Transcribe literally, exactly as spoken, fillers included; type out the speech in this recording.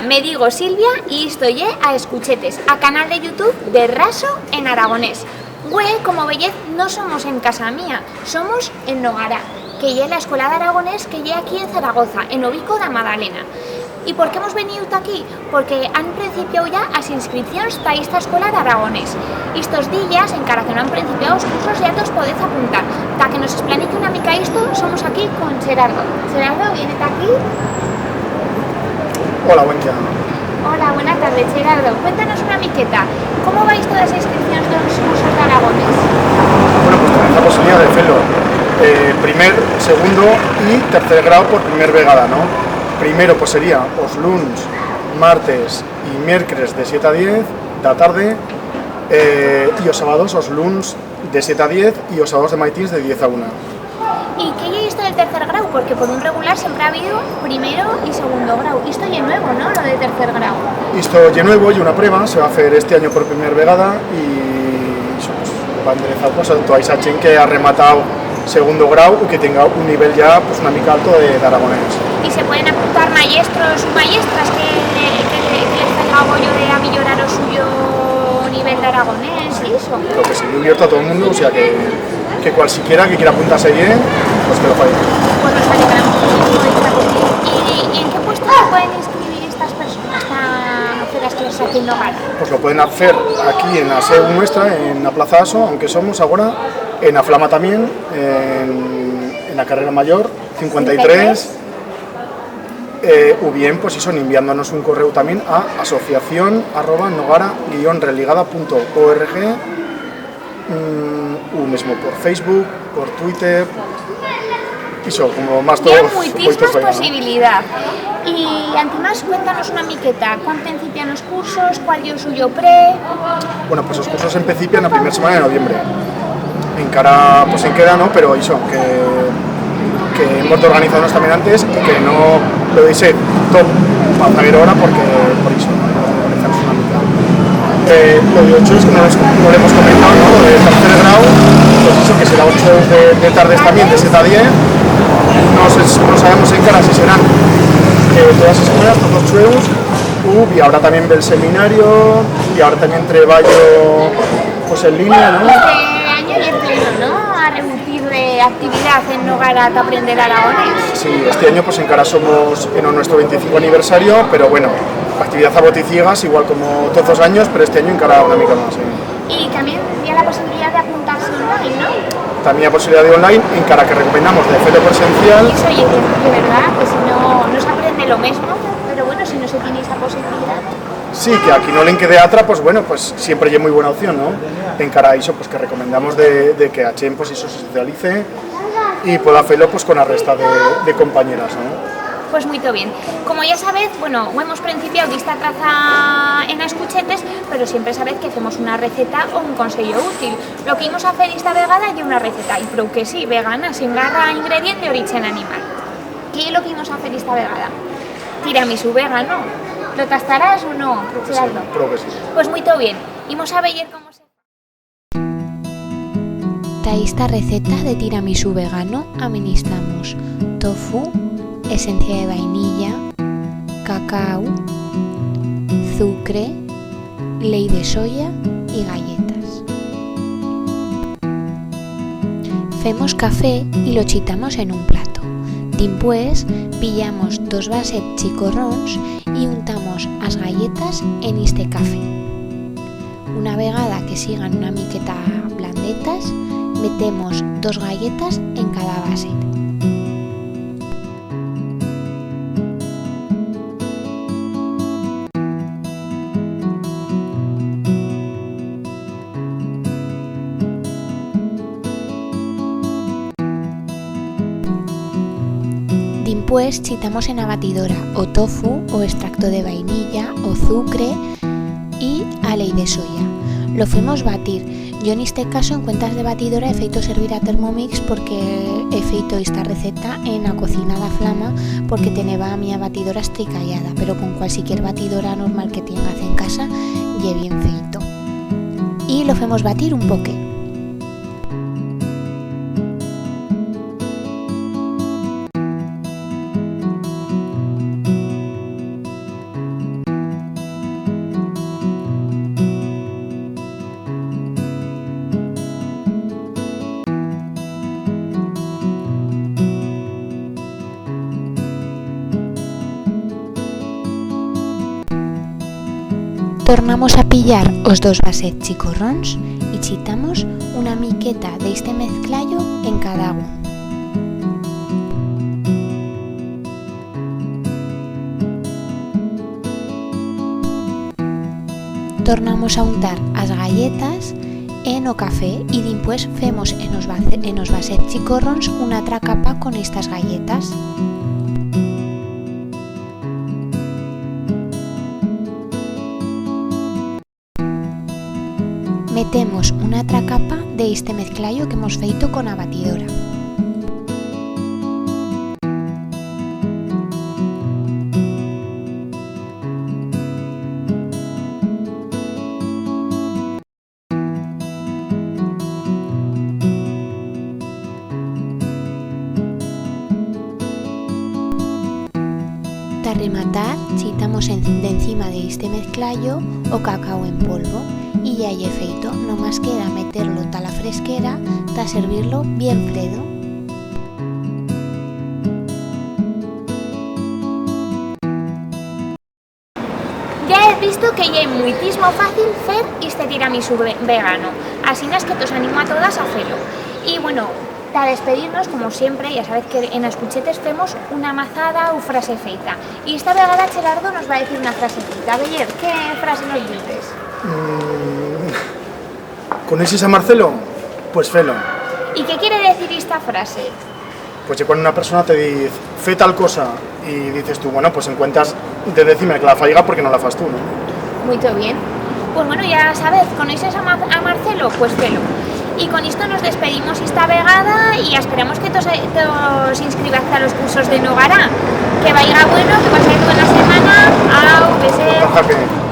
Me digo Silvia y isto ye A Escuchetes, a canal de YouTube de Raso en aragonés. Hue, como veyez, no somos en casa mía, somos en Nogará, que ye la escuela d'aragonés que ye aquí en Zaragoza, en o Bico d'a Madalena. Y por qué hemos veniu ta aquí? Porque han prencipiau ya as inscripcions ta ista escuela d'aragonés. Istos días, encara que no han prencipiau os cursos, ya tos podez apuntar. Ta que nos explanique una mica isto, somos aquí con Gerardo. Gerardo, viene ta aquí. Hola, buen día. Hola, buena tarde, Gerardo. Cuéntanos una miqueta, cómo va isto d'as inscripcions d'os cursos d'aragonés? Bueno, pues tenez la posibilidad de fer-lo, eh, primer, segundo y tercer grau por primer vegada, no? Primero, pues, sería os luns, martes y miercres de siete a diez d'a tarde, eh, y os sábados, os luns de siete a diez y os sábados de maitins de diez a una. Y qué ye isto del tercer grau? Porque por un regular siempre ha habido primero y segundo grau. Isto ye nuevo, no? Lo de tercer grau. Isto ye nuevo, ye una prueba, se va a fer este anyo por primer vegada y, pues, va enderezau, pues, a toda esa chent que ha rematau segundo grau u que tenga un nivel ya, pues, una mica alto de, d'aragonés. Y se pueden apuntar mayestros u mayestras que, que, que les faiga goyo de amillorar o suyo nivel d'aragonés, y eso. Lo que sí, ye abierto a todo el mundo, o sea que, que cualsiquiera que quiera apuntarse allí, pues que lo faiga. Pues nos alegramos mucho de esta cuestión. ¿Y, y en qué puesto se pueden inscribir estas personas pa hacer las clases aquí en Nogará? Pues lo pueden hacer aquí en la seu nuestra, en la Plaza Aso, aunque somos ahora en a Flama también, en, en la carrera mayor, cincuenta y tres. Eh, u bien, pues eso, enviándonos un correu también a asociación arroba nogara guion religada punto org, mm, u mesmo por Facebook, por Twitter, eso, como más... Ye muitismas posibilidat. Y, antimás, cuéntanos una miqueta, cuán prencipian os cursos, cuál ye o suyo preu? Bueno, pues os cursos empecipian a primer semana de noviembre. Encara, pues, en queda, no? Pero ixo, que, que hemos de organizar-nos también antes y que no lo deixe tot pa zaguer ahora porque, por ixo, no? Organizar-nos una mica. Eh, lo de os chueus que no les, no l'hemos comentau, no? Lo de tercer grau, pues ixo, que será os chueus de, de tardes también, de siete a diez. No sé, no sabemos encara si serán, eh, todas as semanas, todos os chueus, u, y ahora también ve el seminario, y ahora también treballo, pues, en línea, no? Este anyo ye pleno, no? A rebutir de actividat en Nogará ta aprender aragonés. Sí, este anyo, pues, encara somos en o nuestro veinticinco aniversario, pero bueno, actividat a bot y ciegas, igual como toz os anyos, pero este anyo encara una mica más, sí. Y también ye la posibilidat de apuntarse online, no? También la posibilidat de online, encara que recomendamos de fer-lo presencial. Eso ye que, de verdad, que si no, no se aprende lo mesmo, pero bueno, si no se tiene esa posibilidat. Sí, que a qui no le'n quede atra, pues bueno, pues siempre ye muy buena opción, no? Encara ixo, pues que recomendamos de, de que a chent, pues, ixo se socialice y pueda fer-lo, pues, con a resta de, de companyeras, no? Pues muito bien. Como ya sabez, bueno, hemos prencipiau d'ista traza en Escuchetes, pero siempre sabez que femos una receta o un consello útil. Lo que imos a fer ista vegada ye una receta, y prou que sí, vegana, sin garra ingredient d'origen animal. Qué ye lo que imos a fer ista vegada? Tiramisú vegano. Lo tastarás u no, Gerardo? Prou que sí, prou que sí. Pues muito bien. Imos a veyer cómo se... Ta ista receta de tiramisú vegano aministamos tofu, esencia de vainilla, cacau, zucre, leit de soya y galletas. Femos café y lo chitamos en un plato. Dimpués, pillamos dos vasets chicorrons y untamos as galletas en iste café. Una vegada que sigan una miqueta blandetas, metemos dos galletas en cada vaset. Dimpués chitamos en a batidora o tofu, o extracto de vainilla, o zucre y a leit de soya. Lo femos batir. Yo en este caso, en cuentas de batidora, he feito servir a Thermomix porque he feito esta receta en a cocina d'a Flama porque teneba a mi batidora estricallada, pero con cualsiquier batidora normal que tiengas en casa, ye bien feito. Y lo femos batir un poquet. Tornamos a pillar os dos vasets chicorrons y chitamos una miqueta d'iste mezclallo en cada un. Tornamos a untar as galletas en o café y dimpués femos en os vace-, en os vasets chicorrons una atra capa con estas galletas. Metemos una atra capa de iste mezclallo que hemos feito con a batidora. Ta rematar, chitamos en, d'encima de iste mezclallo o cacau en polvo y ya ye feito, nomás queda meter-lo ta la fresquera ta servir-lo bien fredo. Ya hez visto que ye muitismo fácil fer iste tiramisú ve-, vegano, asinas que tos animo a todas a fer-lo. Y, bueno, ta despedir-nos, como siempre, ya sabez que en as cuchetes femos una mazada u frase feita. Y esta vegada Gerardo nos va a decir una frase feita. A veyer, qué frase nos dices? Mm, ¿coneixes a Marcelo? Pues fe-lo. Y qué quiere decir esta frase? Pues ye cuando una persona te diz, "Fe tal cosa", y dices tú, "Bueno, pues en cuentas de decir-me que la faiga, ¿por qué no la fas tú, no?". Muito bien. Pues bueno, ya sabez, ¿coneixes a Ma-, a Marcelo? Pues fe-lo. Y con isto nos despedimos esta vegada y esperemos que tos, tos inscribaz ta los cursos de Nogará. Que vaiga bueno, que pasáis buena semana. Au, beset. Ojalá que